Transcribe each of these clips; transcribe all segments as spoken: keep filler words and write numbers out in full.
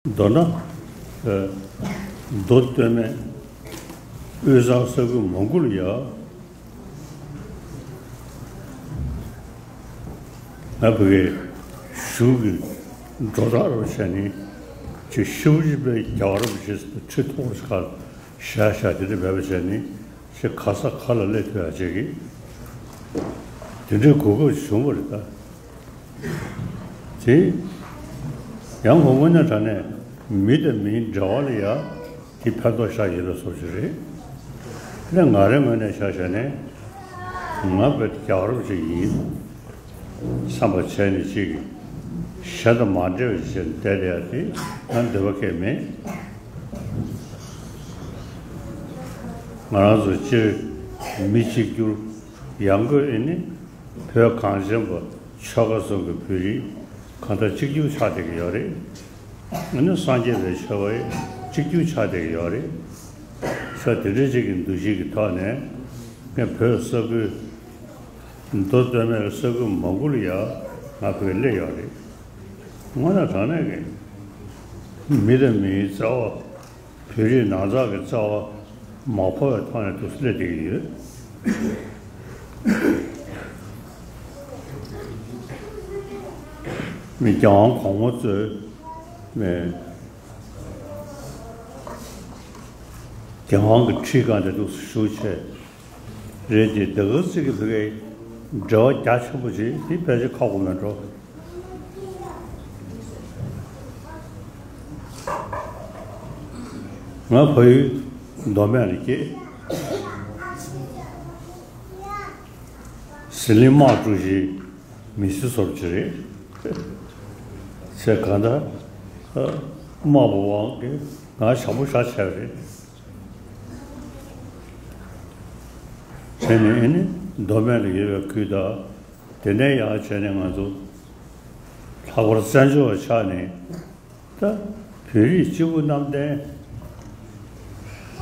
མདོར་ན། ཨ། མདོ་སྟོད་སྨད་དབུས་གཙང་ས་ཁུལ་མང་པོ་ལ་ཡ། ང་བོད་ཀྱི་གཞུང་གི་འགྲོ་སྟངས་རུ་བྱས་ནས་ཅིག་ཤུགས་ཀྱིས་པའི་རྒྱལ་བ་རིན་པོ་ཆེ་ཁྲི་ཐོག་ཁར་བཞག་བཞག་དེ་འདྲ་འབད་པ་བྱས་ནས་ཅིག་ག་ས་ག་ལ་སླེབས་ཐུབ་ཡ་བྱེད་ཀྱི་དེ་འདྲའི་གོ་སྐབས་བྱུང་བ་རེད་ད། དེ་ཡང་ངོ་དངོས་གནས་དྲང་གནས་མི་དང་མིའི་འབྲེལ་བ་ལ་ཡ་དེ་ཕན་ཐོགས་ཤར་ཡོད་པའི་བཟོ་ཅིག་རེད། དེ་ནས་ང་རའི་ངོས་ནས་ཆ་བཞག་ནས་ང་བོད་རྒྱལ་བ་རིན་པོ་ཆེ་ཡིན། བསམ་པ་བྱས་ནས་ཅིག་གཞན་དང་མ་འདྲེས་པ་ཞིག་བྱས་ནས་བསྡད་བསྡད་ཡ་དེ་ང་འདོད་པ་སྐྱེ་མེད། ང་རང་ཚོ་སྤྱིར་མི་གཅིག་གྱུར་ཡང་སྒོས་ཨེ་ནི་བོད་གངས་ཅན་པ་ཆོལ་ཁ་གསུམ་གྱི་བོད་རིགས་གང་ལྟར་གཅིག་གྱུར་ཆགས་བསྡད་ཀྱི་ཡོད་རེད། ཨ་ནི་སངས་རྒྱས་པའི་ཆོས་པ་ཡང་གཅིག་གྱུར་ཆགས་བསྡད་ཀྱི་ཡོད་རེད། ས་དེ་འདྲ་ཅིག་གི་འདུ་ཤེས་ཀྱི་ཐོག་ནས་ངས་བོད་ས་ཁུལ་མདོ་སྟོད་སྨད་ཀྱི་ས་ཁུལ་མང་པོ་ལ་ཡ་ང་བོད་སླེབས་ཡོད་རེད། དངོས་གནས་དྲང་གནས་ཀྱི་མི་དང་མིའི་རྩ་བ། བོད་རིགས་ནང་ཚགས་ཀྱི་རྩ་བ་མ་བོར་བའི་ཐོག་ནས་འདུག་སེ་སླེབས་བསྡད་ཀྱི་ཡོད། མི་རྒྱལ་དབང་གོང་མ་གཙོས་མི་རྒྱལ་དབང་གི་ཁྲི་སྒང་དེ་འདུག་སེ་བཞུགས་བྱས། རེད་དེ། ད་ག་ཙིག་གི་བོད་ཀྱི་འབྲེལ་བ་རྒྱ་ཆེན་པོ་ཅིག་དེ་ཕལ་ཆེར་ཁག་པོ་མེད་འགྲོ། ང་ཕ་ཡུལ་མདོ་སྨད་ལ་སྐྱེས། ཟི་ལིང་དམག་གྲུ་བཞིའི་མི་སེར་ཟུར་ཅིག་རེད། ཚེ་གང་ལྟར་དམག་པ་དབང་གིས་ང་ཞང་པོ་ཞག་བྱས་པ་རེད། བྱས་ནས་ཨེ་ནི་མདོ་སྨད་ལ་ཡོད་པའི་ཁུལ་དང་། དེ་ནས་ཡར་བྱས་ནས་ང་ཚོ་ལྷག་པར་བཙན་བྱོལ་བ་ཆགས་ནས་ད་བོད་རིགས་སྐྱེས་བུ་གནམ་བསྟན་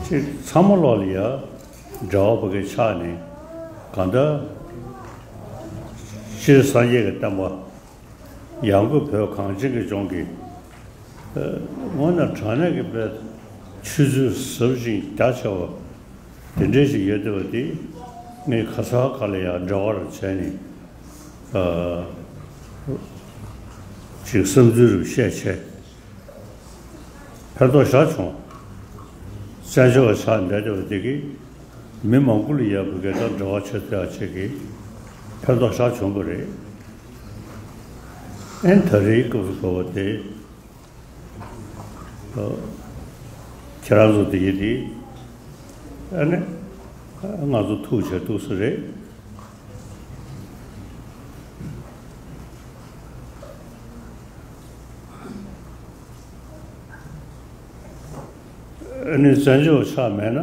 ཅིག་ཚང་མ་ལོག་ལ་ཡ་འབྲེལ་བ་ཕ་གི་ཆགས་ནས་གང་ལྟར་སྤྱིར་སངས་རྒྱས་ཀྱི་བསྟན་པ། ཡང་སྒོས་བོད་གངས་ཅན་གྱི་ལྗོངས་ཀྱི་དངོས་གནས་དྲང་གནས་ཀྱི་དཔེ་ཆུ་ཚོད་ཟབ་ཅིང་རྒྱ་ཆེ་བ་དེ་འདྲའི་ཞིག་ཡོད་བསྡད་པ་དེ་ངས་ག་ས་ག་ལ་ཡང་འབྲེལ་བ་རུ་བྱས་ནས་ཅིག་བསམ་ཚུལ་རུ་བཤད་བྱས། ཕན་ཐོགས་ཞེ་དྲག་བྱུང་། བཙན་བྱོལ་བ་ཆགས་བསྡད་བསྡད་པ་དེ་གིས་མི་མང་པོ་ལ་ཡག་པོ་གལ་ཏེ་འབྲེལ་བ་བྱེད་ཐུབ་ཡག་ཅིག་གི་ཕན་ཐོགས་ཞེ་དྲག་བྱུང་བ་རེད། ཨེ་ད་རེས་སྐབས་སུ་བབས་པ་དེ་ཁྱེད་རང་ཚོ་དེ་ཡིན་དེ་ཨ་ནི་ང་ཚོ་ཐུག་བྱས་ཐུག་ས་རེད། ཨ་ནི་བཙན་བྱོལ་ཆགས་མེད་ན།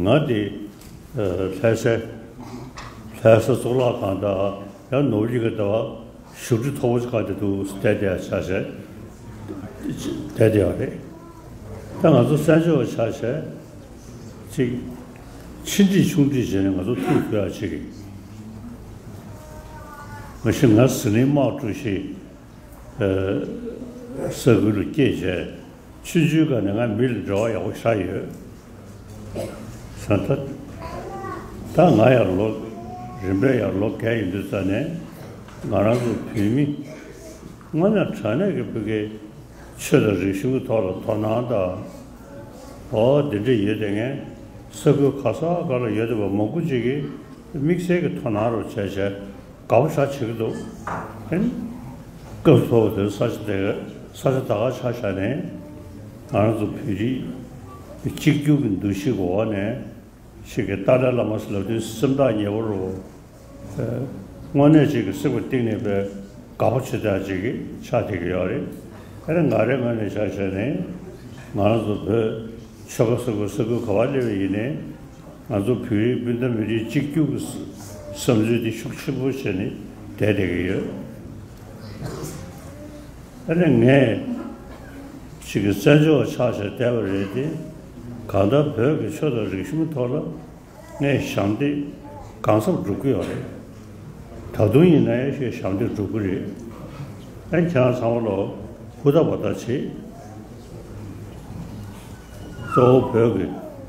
ང་དེ་ལྷ་ས་ལྷ་ས་གཙུག་ལག་ཁང་དང་ཡང་ནོར་གྱི་ག་དང་བཞུགས་ཁྲི་མཐོ་པོ་ཅིག་ག་དེ་འདུག་བསྡད་བསྡད་ཆ་བྱས་བསྡད་བསྡད་ཡོད་རེད། ད་ང་ཚོ་བཙན་བྱོལ་བ་ཆ་བྱས་ཅིག་ཆེ་འབྲིང་ཆུང་འབྲིང་བྱས་ནས་ང་ཚོ་ཐུག་དགོས་ཡ་ཅིག་གི་ང་ཤི་ང་ཟི་ལིང་དམག་གྲུ་བཞི་ས་ཁུལ་ལ་སྐྱེས་བྱས། ཆུང་ཆུང་སྒང་ནས་ང་མི་ལ་འབྲེལ་བ་ཡག་པོ་ཞེ་དྲག་ཡོད། ས་ད་ད་ང་ཡར་ལོ་རིམ་པས་ཡར་ལོ་རྒས་ཡིན་དུས་ཙ་ནས་ང་རང་ཚོ་བོད་མི་དངོས་གནས་དྲང་གནས་ཀྱི་བོད་ཀྱི་ཆོས་དང་རིག་གཞུང་གི་ཐོག་ལ་དོ་སྣང་དང་། འོ་འདི་འདྲ་ཡོད་དེ་ངས་ས་ཁུལ་ག་ས་ག་ལ་ཡོད་བསྡད་པ་མང་པོ་ཅིག་གིས་དམིགས་བསལ་གྱི་དོ་སྣང་རུ་བྱས་བྱས། དགའ་པོ་ཞེ་དྲག་བྱེད་ཀྱི་འདུག་ཨ་ནི་སྐབས་སུ་བབས་པ་དེར་ས་ཆ་དེ་ས་ཆ་ད་ག་ཆ་བཞག་ནས་ང་རང་ཚོ་བོད་རིགས་གཅིག་གྱུར་གྱི་འདུ་ཤེས་འོག་ནས་ཞིག་གི་ཏཱ་ལའི་བླ་མ་ཟེར་ལབ་དུས་སེམས་ཐག་ཉེ་པོ་རུ་དངོས་གནས་ཅིག་གི་སེམས་ཀྱི་གཏིང་ནས་དཔེ་དགའ་པོ་བྱེད་ཡག་ཅིག་གི་ཆགས་བསྡད་ཀྱི་ཡོད་རེད། ཨ་ནི་ང་རའི་ངོས་ནས་ཆ་བཞག་ནས་ང་རང་ཚོ་བོད་ཆོལ་ཁ་གསུམ་གྱི་ས་ཁུལ་ག་པར་སླེབས་པ་ཡིན་ནའི། ང་ཚོ་བོད་རིགས་སྤུན་ཟླ་མི་རིགས་གཅིག་གྱུར་གྱི་བསམ་ཚུལ་དེ་ཤུགས་ཆེན་པོ་བྱས་ནས་བསྡད་བསྡད་ཀྱི་ཡོད། ཨ་ནི་ངས་ཅིག་གི་བཙན་བྱོལ་བ་ཆགས་བྱས་བསྡད་པ་རེད་དེ། གང་ལྟར་བོད་ཀྱི་ཆོས་དང་རིག་གཞུང་གི་ཐོག་ལ་ངས་ཞབས་འདེགས་གང་འཚམ་སྒྲུབ་ཀྱི་ཡོད་རེད། ད་དུང་ཡིན་ན་ཡང་ཞེས་ཞབས་འདེགས་སྒྲུབ་ཀྱི་རེད། ཨ་ནི་ཁྱེད་རང་ཚང་མ་ལོ་ཧུར་ཐག་འབད་ཐག་བྱེད། གཙོ་བོ་བོད་ཀྱི་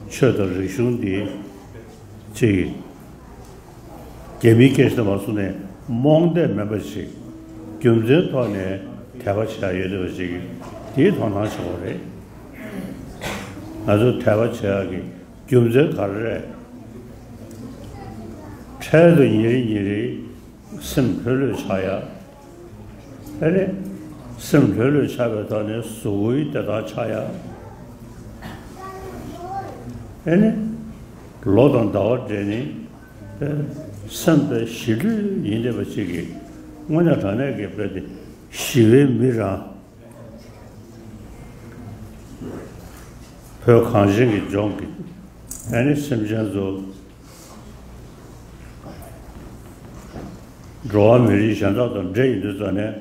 ཆོས་དང་རིག་གཞུང་འདི་ཅིག་རྒྱ་མིའི་སྐད་ཆ་མ་གསུངས་ནས་རྨོངས་དད་མེད་པ་ཞིག་རྒྱུ་མཚན་ཐོག་ནས་དད་པ་བྱེད་ཡ་ཡོད་བསྡད་པ་ཅིག་དེའི་དོ་སྣང་བྱེད་དགོས་རེད། ང་ཚོ་དད་པ་བྱེད་ཡ་གི་རྒྱུ་མཚན་ག་རེ་རེད། འཕྲལ་དུ་ཉིན་རེ་ཉིན་རེ་སེམས་ལྷོད་ལྷོད་ཆགས་ཡ། ཨེ་ནི། སེམས་ལྷོད་ལྷོད་ཆགས་པའི་ཐོག་ནས་གཟུགས་པོའི་བདེ་ཐང་ཆགས་ཡ། ཨེ་ནི། ལོ་དང་ཟླ་བ་འདྲེས་ནས་དཔེ་སེམས་དཔེ་ཞི་ལྷོད་ཡིན་བསྡད་པ་ཅིག་གིས་དངོས་གནས་དྲང་གནས་ཀྱི་དཔེ་དེ་ཞི་བའི་མི་རང་། བོད་གངས་ཅན་གྱི་ལྗོངས་ཀྱི་ཨེ་ནི་སེམས་ཅན་ཚོ། འགྲོ་བ་མི་རིགས་གཞན་དག་དང་འདྲེས་ཡིན་དུས་ཙང་ནས་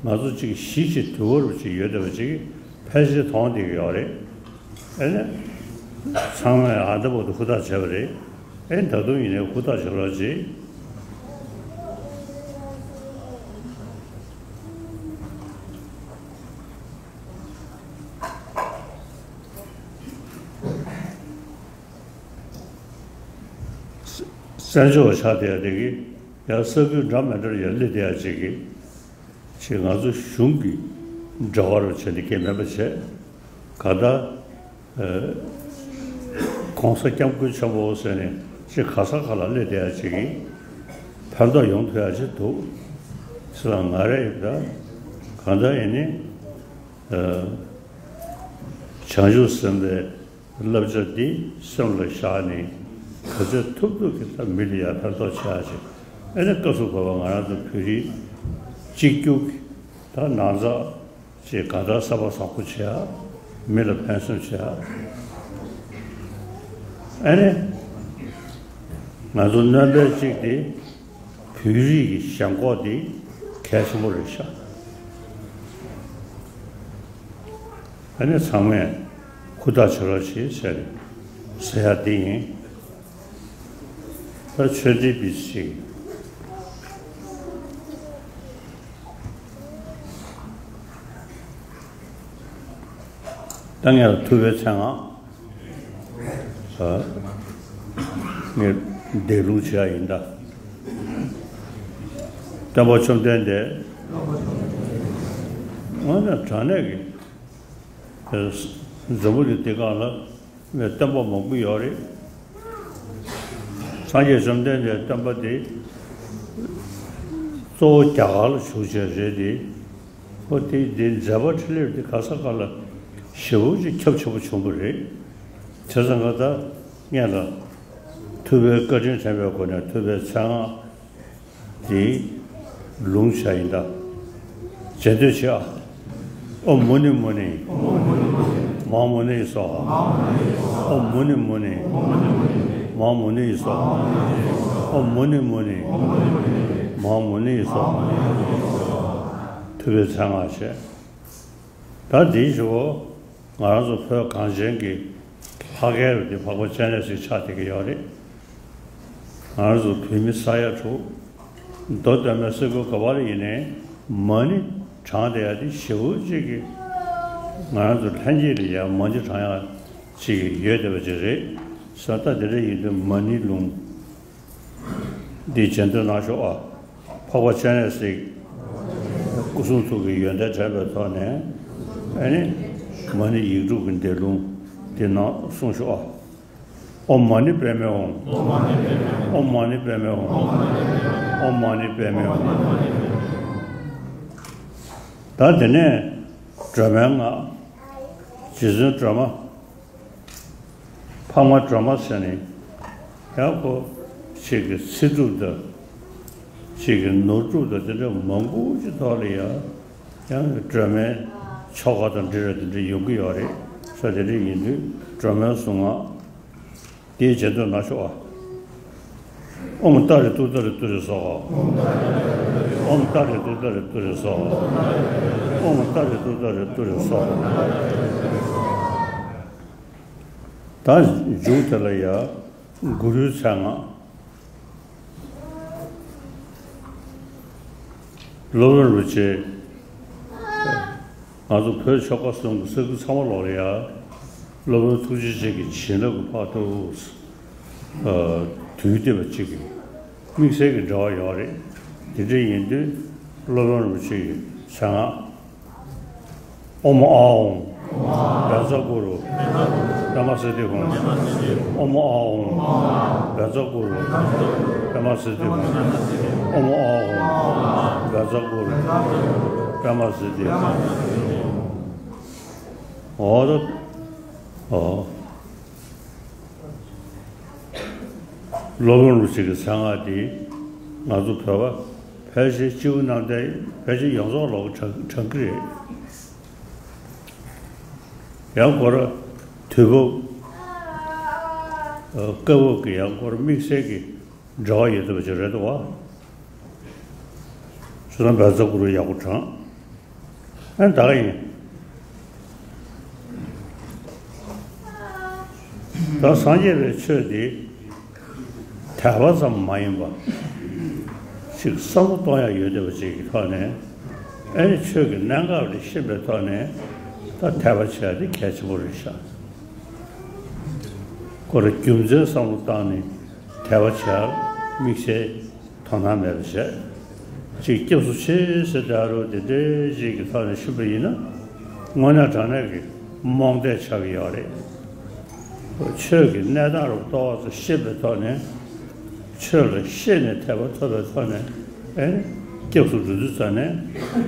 ང་ཚོ་གཅིག་གཞིས་བྱེས་དུལ་བ་རུ་གཅིག་ཡོད་བསྡད་པ་ཅིག་ཕལ་ཆེར་མཐོང་བསྡད་ཀྱི་ཡོད་རེད། ཨེ་ནས། ཚང་མས་ཨ་འདྲ་པོ་དུ་ཧུར་ཐག་བྱས་པ་རེད། ཨེ་ད་དུང་ཡིན་ནའི་ཧུར་ཐག་བྱེད་རོགས་གྱིས། བཙན་བྱོལ་བ་ཆགས་བསྡད་ཡ་དེ་གིས་ཡང་ས་ཁུལ་འདྲ་མི་འདྲར་ཡར་སླེབས་བསྡད་ཡ་ཅིག་གིས་ཅིག་ང་ཚོ་གཞུང་གི་འབྲེལ་བ་རུ་བྱས་ནས་སྐད་མེད་པ་བྱས། གང་ལྟར་ཨ་༸གོང་ས་༸སྐྱབས་མགོན་ཆེན་པོ་ཟེར་ནས་ཅིག་ག་ས་ག་ལ་སླེབས་བསྡད་ཡ་ཅིག་གིས་ཕན་ཐོགས་ཡོང་ཐུབ་ཡ་ཅིག་འདུག་ཟེར་ལ་ང་རེ་ཡིན་ད་གང་ལྟར་ཡིན་ནི་ཨ་བྱང་ཆུབ་སེམས་དཔའི་བསླབ་བྱ་འདི་སེམས་ལ་བཞག་ནས་ག་ཚོད་ཐུབ་ཐུབ་ཀྱིས་ད་མི་ལ་ཡང་ཕན་ཐོགས་བྱེད་ཡག་ཅིག་ཨེ་ནས་སྐབས་སུ་བབས་པ་ང་རང་ཚོ་བོད་རིགས་གཅིག་གྱུར་གྱི་ད་ནང་ཚགས་ཅིག་གང་ལྟར་བསམ་པ་བཟང་པོ་བྱེད་ཡག་མི་ལ་ཕན་སེམས་བྱེད་ཡག་ཨེ་ནས་ང་ཚོ་སྣོན་པ་གཅིག་དེ་བོད་རིགས་ཀྱི་ཞེན་ཁོག་དེ་གལ་ཆེན་པོ་རེད་ཤག་ཨ་ནི་ཚང་མས་ཧུར་ཐག་བྱེད་རོགས་བྱེད་ཟེར་ཟེར་ཡ་དེ་ཡིན། ད་ཆོས་འབྲེལ་པི་ཅིག་ད་ངས་ཐུབ་པའི་མཚན་སྔགས། ངས་འདས་ལུང་བྱེད་ཡ་ཡིན་ད། སྟོན་པ་བཅོམ་ལྡན་འདས། དངོས་གནས་དྲང་གནས་ཀྱི། འཛམ་བུ་གླིང་འདི་སྒང་ལ་སྟོན་པ་མང་པོ་ཡོད་རེད། སངས་རྒྱས་བཅོམ་ལྡན་འདས་སྟོན་པ་དེ་གཙོ་བོ་རྒྱ་གར་ལ་བཞུགས་བྱས་རེད་དེ། ཨོ་དེ་འདི་མཛད་པ་འཕྲིན་ལས་དེ་ག་ས་ག་ལ་ཞེ་པོ་ཅིག་ཁྱབ་ཆེན་པོ་བྱུང་བ་རེད། བྱས་ཙང་ང་ད་སྔོན་ལ་ཐུབ་པའི་བཀའ་དྲིན་དྲན་པའི་སྒོ་ནས་ཐུབ་པའི་མཚན་སྔགས་དེ་ལུང་བྱ་ཡིན་ད། རྗེས་ཟློས་བྱེད་ཨ། ཨོཾ་མུ་ནི་མུ་ནི། མ་ཧཱ་མུ་ནི་ཡེ་སྭཱ་ཧཱ། ཨོཾ་མུ་ནི་མུ་ནི། མ་ཧཱ་མུ་ནི་ཡེ་སྭཱ་ཧཱ། ཨོཾ་མུ་ནི་མུ་ནི། མ་ཧཱ་མུ་ནི་ཡེ་སྭཱ་ཧཱ། ཐུབ་པའི་མཚན་སྔགས་བྱས། ད་འདིའི་གཞུག་གུ་ང་རང་ཚོ་བོད་གངས་ཅན་གྱི་ལྷ་སྐལ་རུ་དེ་འཕགས་པ་སྤྱན་རས་གཟིགས་ཆགས་བསྡད་ཀྱི་ཡོད་རེད། ང་རང་ཚོ་བོད་མི་ས་ཡ་དྲུག་མདོ་སྟོད་སྨད་ས་ཁུལ་ག་པར་ཡིན་ནའི་མ་ཎི་བགྲང་བསྡད་ཡ་དེ་ཞེ་པོ་ཅིག་གི་ང་རང་ཚོ་ལྷན་སྐྱེས་ལ་ཡ་མ་ཎི་བགྲང་ཡ་ཅིག་ཡོད་བསྡད་པ་ཅིག་རེད། ས་ད་དེ་འདྲ་ཡིན་དུས་མ་ཎི་ལུང་འདི་རྗེས་ཟློས་གནང་ཤོག་ཨ། འཕགས་པ་སྤྱན་རས་གཟིགས་སྐུ་གསུང་ཐུགས་ཀྱི་ཡོན་ཏན་དྲན་པའི་ཐོག་ནས་ཨ་ནི་མ་ཎི་ཡིག་དྲུག་གི་འདས་ལུང་འདི་གནང་གསུང་ཤོག་ཨ། ཨོཾ་མ་ཎི་པདྨེ་ཧཱུྃ། ཨོཾ་མ་ཎི་པདྨེ་ཧཱུྃ། ཨོཾ་མ་ཎི་པདྨེ་ཧཱུྃ། ད་དེ་ནས་སྒྲོལ་མའི་སྔགས། རྗེ་བཙུན་སྒྲོལ་མ། འཕགས་མ་སྒྲོལ་མ་ཟེར་ནས་ཡང་ཁོ་ཅིག་གི་ཚེ་སྒྲུབ་དང་ཅིག་གི་ནོར་སྒྲུབ་དང་དེ་འདྲ་མང་པོ་ཅིག་ཐོག་ལ་ཡང་ཡང་སྒྲོལ་མའི་ཆོ་ག་དང་འབྲེལ་བའི་དེ་འདྲ་ཡོང་གི་ཡོད་རེད། ས་དེ་འདྲ་ཡིན་དུས་སྒྲོལ་མའི་གཟུངས་སྔགས་དེའི་རྗེས་ཟློས་གནང་ཤོག་ཨ། ཨོཾ་ཏཱ་རེ་ཏུཏྟཱ་རེ་ཏུ་རེ་སྭཱ་ཧཱ། ཨོཾ་ཏཱ་རེ་ཏུཏྟཱ་རེ་ཏུ་རེ་སྭཱ་ཧཱ། ཨོཾ་ཏཱ་རེ་ཏུཏྟཱ་རེ་ཏུ་རེ་སྭཱ་ཧཱ། ད་མཇུག་དེ་ལ་ཡ་གུ་རུའི་མཚན་སྔགས། སློབ་དཔོན་རིན་པོ་ཆེ། ང་ཚོ་བོད་ཆོལ་ཁ་གསུམ་གྱི་ས་ཁུལ་ཚང་མ་ལོག་ལ་ཡ། སློབ་དཔོན་ཐུགས་རྗེ་ཅན་གྱི་བྱིན་རླབས་ཀྱི་ཕག་ཏུ། ཨ། དུས་འདས་པ་གཅིག་གི་དམིགས་བསལ་གྱི་འབྲེལ་བ་ཡོད་རེད། དེ་འདྲ་ཡིན་དུས་སློབ་དཔོན་རིན་པོ་ཆེ་གི་མཚན་སྔགས། ཨོཾ་ཨཱཿཧཱུྃ། བཛྲ་གུ་རུ། པདྨ་སིདྡྷི་ཧཱུྃ། ཨོཾ་ཨཱཿཧཱུྃ། བཛྲ་གུ་རུ། པདྨ་སིདྡྷི་ཧཱུྃ། ཨོཾ་ཨཱཿཧཱུྃ། བཛྲ་གུ་རུ། པདྨ་སིདྡྷི་ཧཱུྃ། འོ་ད། ཨོ། སློབ་དཔོན་རིན་པོ་ཆེ་གི་མཚན་སྔགས་འདི་ང་ཚོ་བོད་པ་ཕལ་ཆེར་སྤྱི་བོ་གནམ་བསྟན་ཕལ་ཆེར་ཡོངས་རྫོགས་ལོག་གི་དྲངས་དྲངས་ཀྱི་རེད། ཡང་སྐོར་དུས་བབ། ཨ། སྐབས་བབ་ཀྱི་ཡང་སྐོར་དམིགས་བསལ་གྱི་འབྲེལ་བ་ཡོད་བསྡད་པ་ཅིག་རེད་འདུག་བ། བྱས་ཙང་བཛྲ་གུ་རུ་ཡག་པོ་དྲངས། ཨ། ད་ག་ཡིན། ད་སངས་རྒྱས་པའི་ཆོས་འདི་དད་པ་ཙམ་མ་ཡིན་པ། ཅིག་བསམ་བློ་གཏོང་ཡག་ཡོད་བསྡད་པ་ཅིག་གི་ཐོག་ནས། ཨ་ནི་ཆོས་ཀྱི་གནད་འགག་རེ་ཤེས་པའི་ཐོག་ནས་ད་དད་པ་བྱེད་ཡག་དེ་གལ་ཆེན་པོ་རེད་ཤག། ཁོ་རང་རྒྱུ་མཚན་བསམ་བློ་བཏང་ནས་དད་པ་བྱེད་ཡག་དམིགས་བསལ་དོ་སྣང་མེད་པ་བྱས། ཅིག་སྐྱབས་སུ་མཆི་ཟེར་ད་རུང་དེ་འདྲའི་ཞིག་གི་ཐོག་ནས་ཞུས་པ་ཡིན་ན། དངོས་གནས་དྲང་གནས་ཀྱི་རྨོངས་དད་ཆགས་ཀྱི་ཡོད་རེད། ཆོས་ཀྱི་གནས་སྟངས་རུ་ཏོག་ཙམ་ཤེས་པའི་ཐོག་ནས། ཆོས་ལ་ཤེས་ནས་དད་པ་ཐོབ་པའི་ཐོག་ནས། ཨེ། སྐྱབས་སུ་འགྲོ་དུས་ཙ་ནས་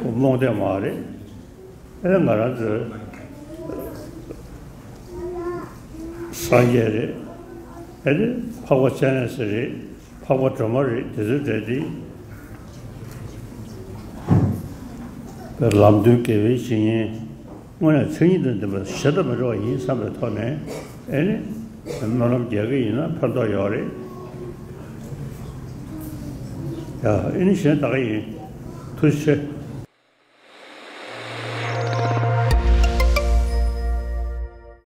ཁོ་རྨོངས་དད་མ་རེད། ཨེ། ང་རང་ཚོའི་སངས་རྒྱས་རེད། ཨེ་ནི་འཕགས་པ་སྤྱན་རས་གཟིགས་རེད། འཕགས་པ་སྒྲོལ་མ་རེད། དེ་ཚོའི་གྲས་དེ་ལམ་སྟོན་དགེ་བའི་བཤེས་གཉེན། དངོས་གནས་མཚན་ཉིད་དང་ལྡན་པ་གཞན་དང་མི་འདྲ་བ་ཡིན་བསམ་པའི་ཐོག་ནས། ཨེ་ནི་སྨོན་ལམ་རྒྱག་གི་ཡིན་ན་ཕན་ཐོགས་ཡོད་རེད། ཡ། ཨེ་ནི་གཞན་དག་ཡིན། ཐུགས་རྗེ་ཆེ།